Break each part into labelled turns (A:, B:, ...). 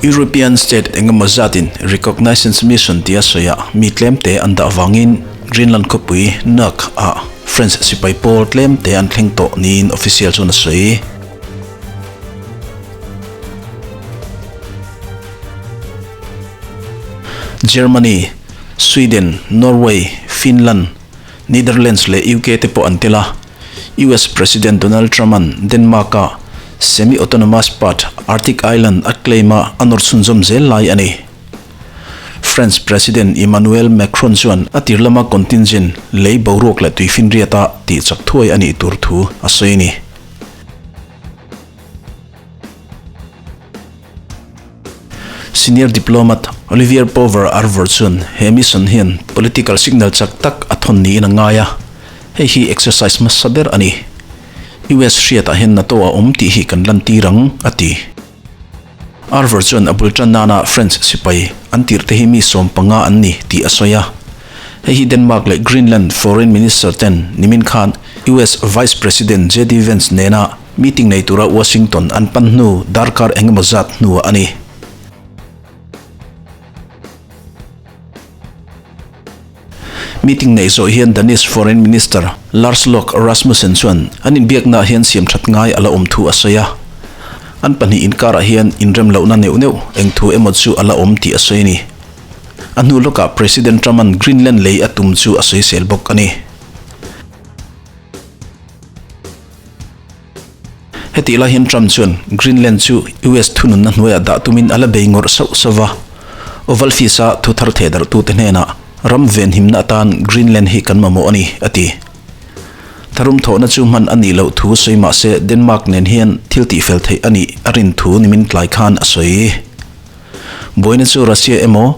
A: European state engemaw zatin Reconnaissance Mission tia sawiah mi tlemte an dah avangin Greenland khawpui Nuuk ah French sipai pawl tlemte an thleng tawh niin official chuan a sawi. Germany, Sweden, Norway, Finland, Netherlands leh UK te pawh an tel a. US President Donald Trump-a'n Denmark-a semi-autonomous part Arctic Island a claim a a nawr chhunzawm zel lai a ni. French President Emmanuel Macron chuan a tir lama contingent lei boruak leh tuifinriata tihchak thuai a nih tur thu a sawi a ni. Senior diplomat Olivier Pover Arvor chuan he mission hian political signal chak tak a thawn niin a ngai a, hei hi exercise hmasa ber a ni. US hriatah hian NATO a awm tih hi kan lantir ang, a ti. Arvor chuan a bul tan nana French sipai an tirhte hi mi 15 an ni tih a sawi a. Hei hi Denmark leh Greenland foreign minister ten nimin khan US Vice President JD Vance nena Meeting nei tura Washington an pan hnu darkar engemaw zat hnuah a ni. Meeting neih zawh hian Danish Foreign Minister Lars Lokke Rasmussen chuan an inbiaknaah hian siamthat ngai a la awm thu a sawi a. An pahnih inkarah hian inremlohna neuh neuh eng thu emaw chu a la awm tih a sawi a ni. A hnu lawkah President Trump-a'n Greenland lei a tum chu a sawisel bawk a ni. Hetih lai hian Trump chuan Greenland chu US thununna hnuaiah dah tumin a la bei ngawrh sauh sauh va. Oval Office-a thu thar theh darhtute hnenah ram venhimna atan Greenland hi kan mamawh a ni, a ti. Tharum thawhna chu hman a nih loh thu sawi mah se Denmark nen hian thil tihfel theih a nih a rin thu nimin tlai khan a sawi. Buaina chu Russia emaw,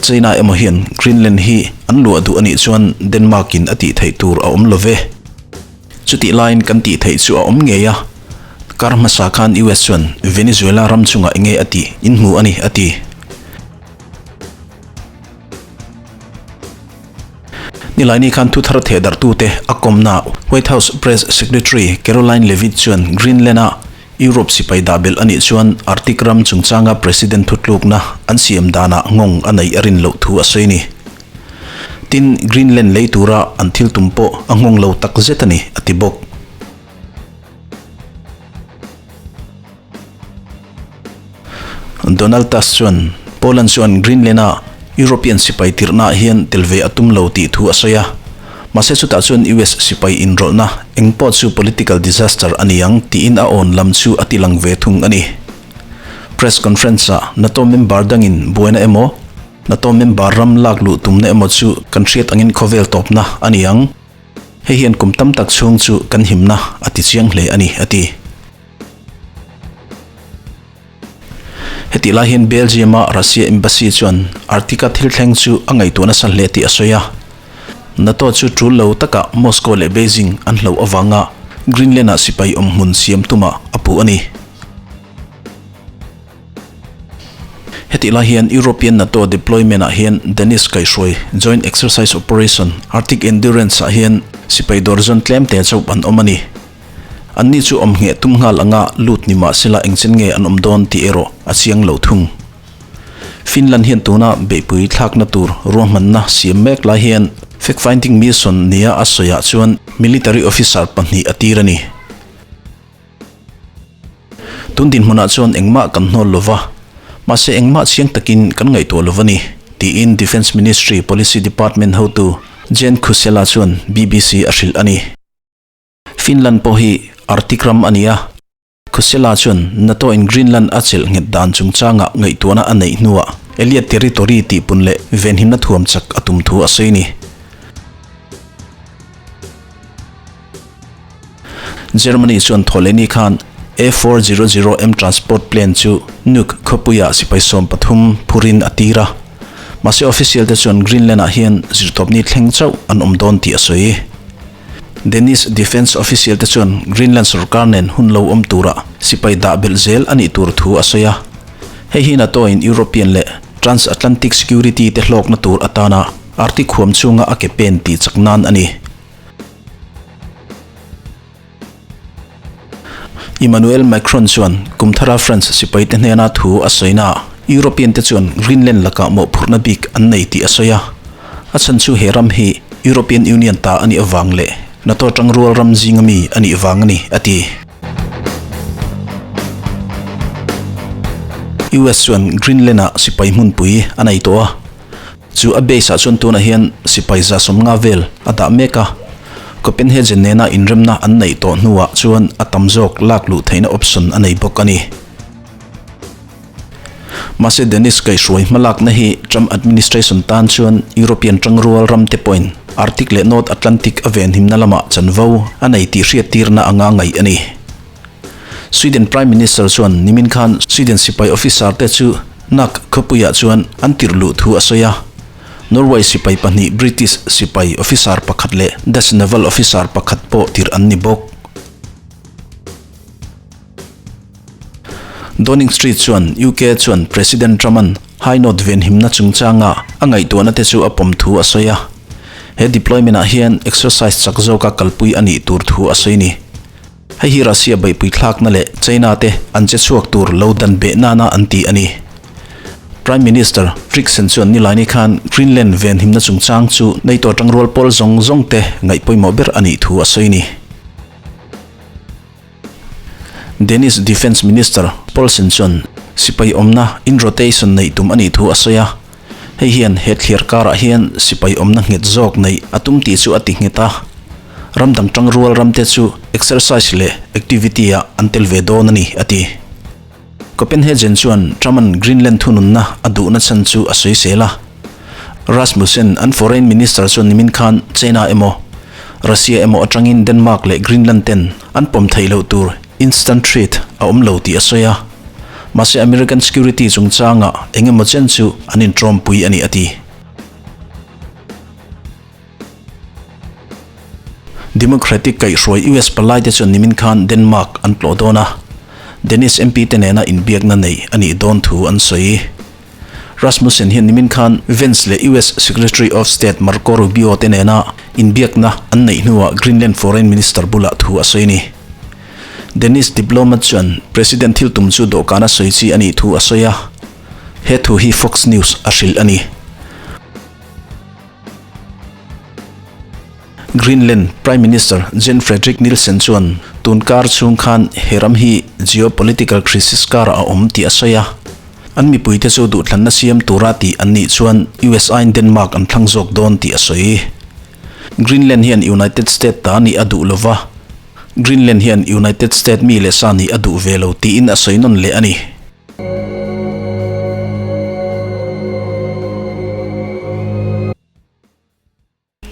A: China emaw hian Greenland hi an luah duh a nih chuan Denmark-in a tih theih tur a awm lo ve. Chutih laiin kan tih theih chu a awm ngei a, kar hmasa khan US chuan Venezuela ram chungah enge a tih in hmu a ni, a ti. Nilaini khan thuthar thehdarhtute a kawmna White House Press Secretary Karoline Leavitt chuan Greenland-a Europe sipai dah belh a nih chuan Arctic ram chungchanga President thutlukna an siam danah nghawng a neih a rin loh thu a sawi a ni. Tin, Greenland lei tura an thil tum pawh a nghawng lo tak zet a ni, a ti bawk. Donald Tusk chuan Poland chuan Greenland-a European sipai tirhnaah hian tel ve a tum lo tih thu a sawi a. Mahse chutah chuan US sipai inrawlhna eng pawh chu political disaster a ni ang tiin a awn lam chu a tilang ve thung a ni. Press conference-ah NATO member dangin buaina emaw, NATO member ram lak luh tumna emaw chu kan hriat angin khawvel tawpna a ni ang. Hei hian kum tam tak chhung chu kan himna a ti chiang hle a ni, a ti. Hetih lai hian Belgium-a Russia Embassy chuan Arctic-a thil thleng chu a ngaihtuah nasa hle tih a sawi a. NATO chu tul lo takah Moscow leh Beijing an hlauh avanga Greenland-ah sipai awmhmun siam tumah a puh a ni. Hetih lai hian European NATO deployment-ah hian Danish kaihhruai Joint Exercise Operation Arctic Endurance-ah hian sipai dawrzawn tlemte chauh an awm a ni. Anni chu awm ngheh tum nghal anga lut ni mah sela engchen nge an awm dawn tih erawh a chiang lo thung. Finland hian tuna beihpui thlakna tur ruahmanna siam mek lai hian fact finding mission nia a sawiah chuan military officer pahnih a tir a ni. Tun dinhmunah chuan engmah kan hnawl lo va, mahse engmah chiang takin kan ngaihtuah lo va ni, tiin Defence Ministry Policy Department hotu Jen Khusela chuan BBC a hrilh a ni. Finland pawh hi Arctic ram a ni a, Khusela chuan NATO in Greenland a chelh nghet dan chungchangah ngaihtuahna a neih hnuah Elliot Territory tihpun leh venhimna thuam chak a tum thu a sawi a ni. Germany chuan Thawhlehni khan A400M transport plane chu Nuuk khawpuiah sipai 13 phurin a tir a, mahse official te chuan Greenland-ah hian zirtawpni thleng chauh an awm dawn tih a sawi. Danish defence official te chuan Greenland sorkar nen hun lo awm tura sipai dah belh zel a nih tur thu a sawi a. Hei hi NATO in European leh transatlantic security te hlawkna tur atana Arctic huam chhunga a ke pen tih chak nan a ni. Emmanuel Macron chuan kum thara France sipaite hnena thu a sawina European te chuan Greenland lakah mawhphurhna bik an nei tih a sawi a. A chhan chu he ram hi European Union ta a nih avang leh NATO tangrual ram zinga mi a nih vang a ni, a ti. US chuan Greenland-ah sipai hmunpui a nei tawh a. Chu a base ah chuan tunah hian sipai 150 vel a dah mek a, Copenhagen nena inremna an neih tawh hnuah chuan a tam zawk lak luh theihna option a nei bawk a ni. Mahse Danish kaihhruai hmalakna hi Trump administration tan chuan European tangrual ram te pawhin Arctic leh North Atlantic a venhimna lamah chanvo a nei tih hriattirna anga ngaih a ni. Sweden Prime Minister chuan nimin khan Sweden sipai officer te chu Nak khawpuiah chuan an tirh luh thu a sawi a. Norway sipai pahnih British sipai officer pakhat leh Dutch naval officer pakhat pawh tirh an ni bawk. Downing Street chuan UK chuan President Trump-a'n High North venhimna chungchanga a ngaihtuahna te chu a pawm thu a sawi a. He deployment-ah hian exercise chak zawka kalpui a nih tur thu a sawi ni. Hei hi Russia beihpui thlakna leh China te an che chhuak tur lo dan beh nana an ti a ni. Prime Minister Friksen chuan nilaini khan Greenland venhimna chungchang chu NATO tangrual pawl zawng zawng te ngaih pawimawh ber a nih thu a sawi ni. Danish Defence Minister Poulsen chuan sipai awmna in rotation neih tum a nih thu a sawi a. Hei hian he thliar karah hian sipai awmna nghet zawk neih a tum tih chu a ti nghet a. Ram dang tangrual ramte chu exercise leh activity ah an tel ve dawn a ni, a ti. Copenhagen chuan Trump-a'n Greenland thununna a duhna chhan chu a sawisel a. Rasmussen, an foreign minister chuan nimin khan China emaw, Russia emaw atangin Denmark leh Greenland ten an pawm theih loh tur instant threat a awm lo tih a sawi a. Mahse American security chungchangah eng emaw chen chu an intawmpui a ni a ti. Democratic kaihhruai US palaite chuan nimin khan Denmark an tlawh dawn a, Danish MP te nena inbiakna nei a nih dawn thu an sawi. Rasmussen hian nimin khan Vance leh US Secretary of State Marco Rubio te nena inbiakna an neih hnuah Greenland Foreign Minister bulah thu a sawi a ni. Danish diplomat chuan President thil tum chu dawhkana sawi chi a nih thu a sawi a, he thu hi Fox News a hrilh a ni. Greenland Prime Minister Jen Frederik Nielsen chuan tun kar chhung khan he ram hi geopolitical crisis karah a awm tih a sawi a. An mipuite chu duhthlanna siam tura tih an nih chuan USA-in Denmark an thlang zawk dawn tih a sawi. Greenland hian United States ta nih a duh lova, Greenland hian United States mi leh sa nih a duh ve lo tiin a sawi nawn leh a ni.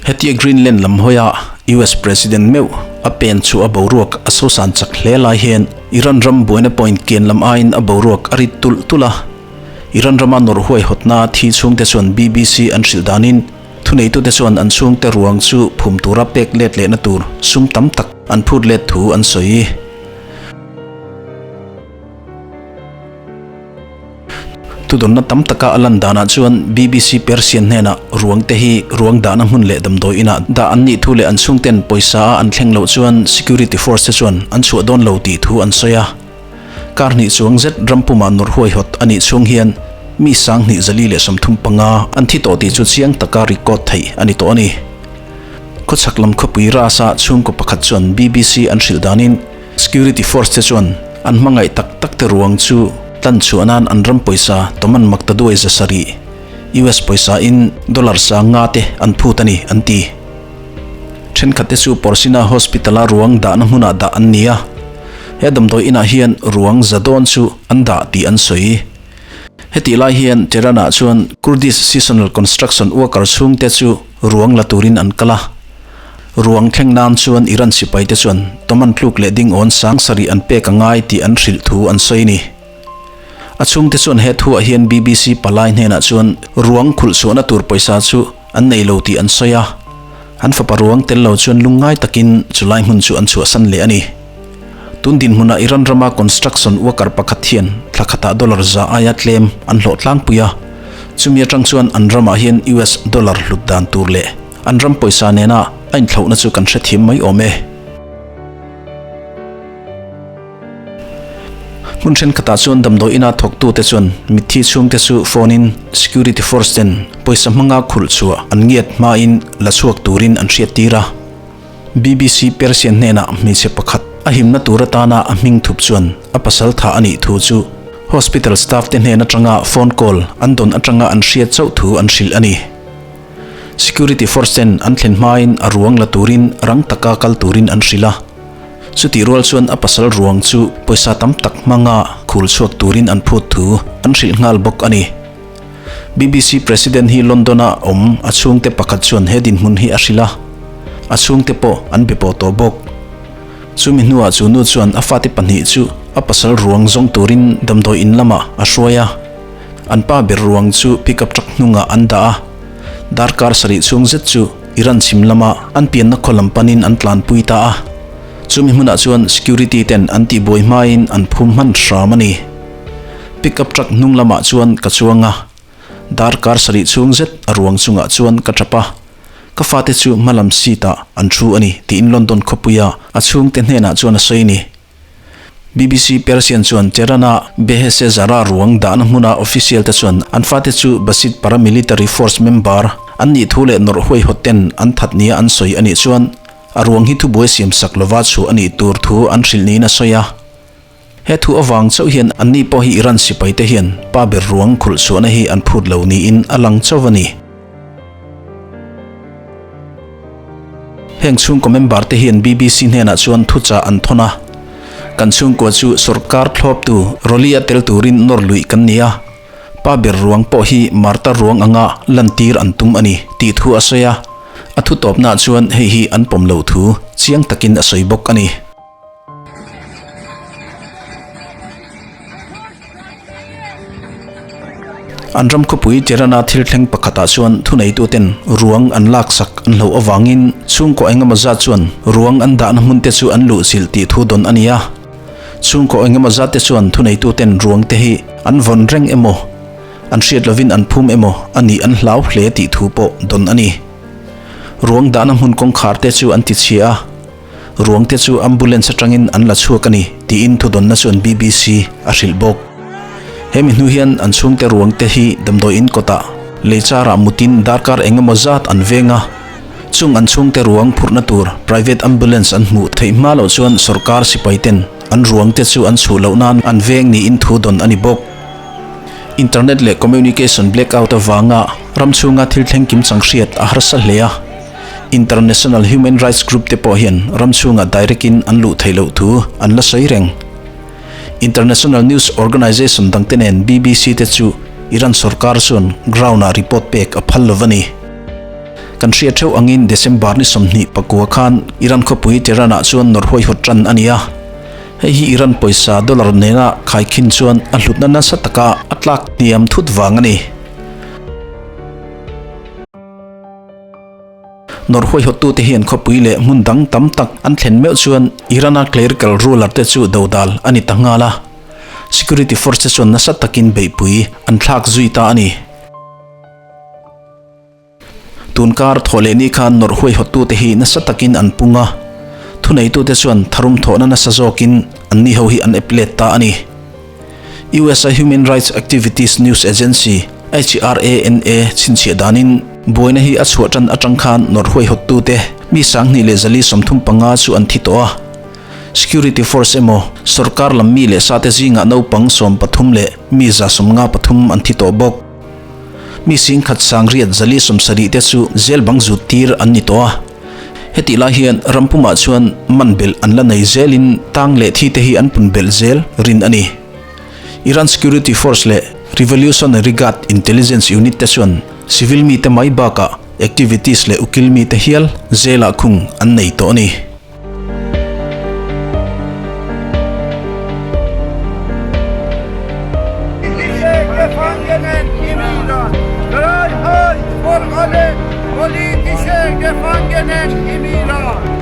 A: Hetia Greenland lam hawia US President meuh a pen chu a boruak a sosan chak hle lai hian Iran ram buaina point kian lam aiin a boruak a rit tulh tulh a. Iran rama nawrh huaihawtna thi chhungte chuan BBC an hrilh danin thuneitute chuan an chhungte ruang chu phum tura pek let lehna tur sum tam tak an phut let thu an sawi. Thudawnna tam taka a lan danah chuan BBC Persian hnenah ruang te hi ruang dahna hmun leh damdawi inah dah an nih thu leh an chhungten pawisa a an thleng loh chuan security force te chuan an chhuah dawn lo tih thu an sawi a. Kar hnih chuang zet ram pumah nawrh huaihawt a nih chhung hian mi 2435 an thi tawh tih chu chiang taka record theih a ni tawh a ni. Khawchhak lam khawpui Ras-a chhungkaw pakhat chuan BBC an hrilh danin Security force te chuan an hmangaih tak tak te ruang chu tlan chhuah nan an ram pawisa Toman Maktaduai 700, US pawisa in dollar 5000 te an phut a ni, an ti. Thenkhat te chu Porsina Hospital a ruang dahna hmunah dah an ni a, he damdawi inah hian ruang za dawn chu an dah tih an sawi. Hetih lai hian Tehran-ah chuan Kurdish seasonal construction worker chhungte chu ruang la turin an kal a. Ruang thleng nan chuan Iran sipaite chuan Toman tluk leh ding awn 7000 an pek a ngai tih an hrilh thu an sawi a ni. A chhungte chuan he thuah hian BBC palai hnenah chuan ruang khulh chhuahna tur pawisa chu an nei lo tih an sawi a. An fapa ruang tel lo chuan lungngai takin chulai hmun chu an chhuahsan leh a ni. Tun dinhmunah Iran rama construction worker pakhat hian thla khatah dollar za aia tlem an hlawh tlangpui a, chumi atang chuan an ramah hian US dollar hlut dan tur leh an ram pawisa nena a inthlauhna chu kan hrethiam mai awm e. Hmun thenkhatah chuan damdawi ina thawktute chuan mitthi chhungte chu phone in security force ten pawisa hmanga khulh chhuah an ngiat hmain la chhuak turin an hriattir a. BBC Persian hnenah hmeichhe pakhat a himna tur atana a hming thup chuan a pasal tha a nih thu chu hospital staff te hnen atanga phone call an dawn atanga an hriat chauh thu an hrilh a ni. Security force ten an thlen hmain a ruang la turin rang taka kal turin an hrilh a. Chutih rual chuan a pasal ruang chu pawisa tam tak hmanga khul chhuak turin an phut thu an hrilh nghal bawk a ni. BBC President hi London-a awm a chhungte pakhat chuan he dinhmun hi a hrilh a, a chhungte pawh an be pawh tawh bawk. Chumi hnuah chu nu chuan a fate pahnih chu a pasal ruang zawng turin damdawi in lamah a hruai a, an pa ber ruang chu pickup truck hnungah an dah a, darkar sarih chhung zet chu Iran chhim lama an pianna khaw lam panin an tlanpui ta a, chumi hmunah chuan security ten an tihbuai hmain an phum hman hram a ni. Pickup truck hnung lamah chuan ka chuang a, darkar sarih chhung zet a ruang chungah chuan ka tap a, ka fate chu hmalam seat ah an thu a ni tiin London khawpuia a chhungte hnenah chuan a sawi a ni. BBC Persian chuan Tehran-a Beheshe Zahra ruang dahna hmuna official te chuan an fate chu Basij paramilitary force member an nih thu leh nawrh huaihawt ten an that nia an sawi a nih chuan a ruang hi thubuai siamsak lova chhuah a nih tur thu an hrilh niin a sawi a. He thu avang chauh hian anni pawh hi Iran sipaite hian pa ber ruang khulh chhuahna hi an phut lo niin a lang chauh a ni. Heng chhungkaw member te hian BBC hnenah chuan thuchah an thawn a, Kan chhungkua chu sorkar thlawptu Roli a tel turin nawr luih kan ni a, pa ber ruang pawh hi martar ruang anga lantir an tum a ni tih thu a sawi a, a thu tawpnaah chuan hei hi an pawm loh thu chiang takin a sawi bawk a ni. An ram khawpui Tirana thil thleng pakhatah chuan thuneituten ruang an laksak an hlauh avangin chhungkaw engemaw zat chuan ruang an dahna hmun te chu an luhchilh tih thu dawn a ni a. Chhungkaw engemaw zat te chuan thuneituten ruang te hi an vawn reng emaw, an hriat lovin an phum emaw a nih an hlau hle tih thu pawh dawn a ni. Ruang dahna hmun kawngkhar te chu an tichhia a. Ruang te chu ambulance atangin an la chhuak a ni, tiin thudawnna chuan BBC a hrilh bawk. He mi hnu hian an chhungte ruang te hi damdawi in kawtah lei charah mutin darkar eng emaw zat an veng a, chung an chhungte ruang phurhna tur private ambulance an hmuh theih hma loh chuan sorkar sipai ten an ruang te chu an chhuh loh nan an veng niin thu dawn a ni bawk. Internet leh communication blackout avanga ram chhunga thil thleng kim chang hriat a harsa hle a. International Human Rights Group te pawh hian ram chhungah direct in an luh theih loh thu an la sawi reng. International News Organization dangte nen BBC te chu Iran sorkar chuan ground ah report pek a phal lo a ni. Kan hriat theuh angin December ni 24 khan Iran khawpui Tehran ah chuan nawrh huaihawt tan a ni a. Hei hi Iran pawisa dollar nena khaikhin chuan a hlutna nasa taka a tlak hniam thut vang a ni. Nawrh huaihawttute hian khawpui leh hmun dang tam tak an thlen meuh chuan Iran-a clerical ruler te chu dodal a ni ta nghal a, security force te chuan nasa takin beihpui an thlak zui ta a ni. Tunkar thawh leh ni khan nawrh huaihawttute hi nasa takin an pung a, thuneitute chuan tharum thawhna nasa zawkin anni ho hi an ep let ta a ni. USA Human Rights Activities News Agency, HRANA, chhinchhiah danin buaina hi a chhuah tan atang khan nawrh huaihawttute mi 2435 chu an thi tawh a. Security force emaw sorkar lam mi leh sate zingah naupang 13 leh mi 153 an thi tawh bawk. Mi singkhat sangriat 470 te chu zel bang zut tir an ni tawh a. Hetih lai hian ram pumah chuan man belh an la nei zelin tang leh thi te hi an pun belh zel rin a ni. Iran Security Force leh Revolutionary Guard Intelligence Unit te chuan civil mite mai bakah activities leh ukil mite hial zelah khung an nei tawh a ni.
B: Gefangenen im Iran.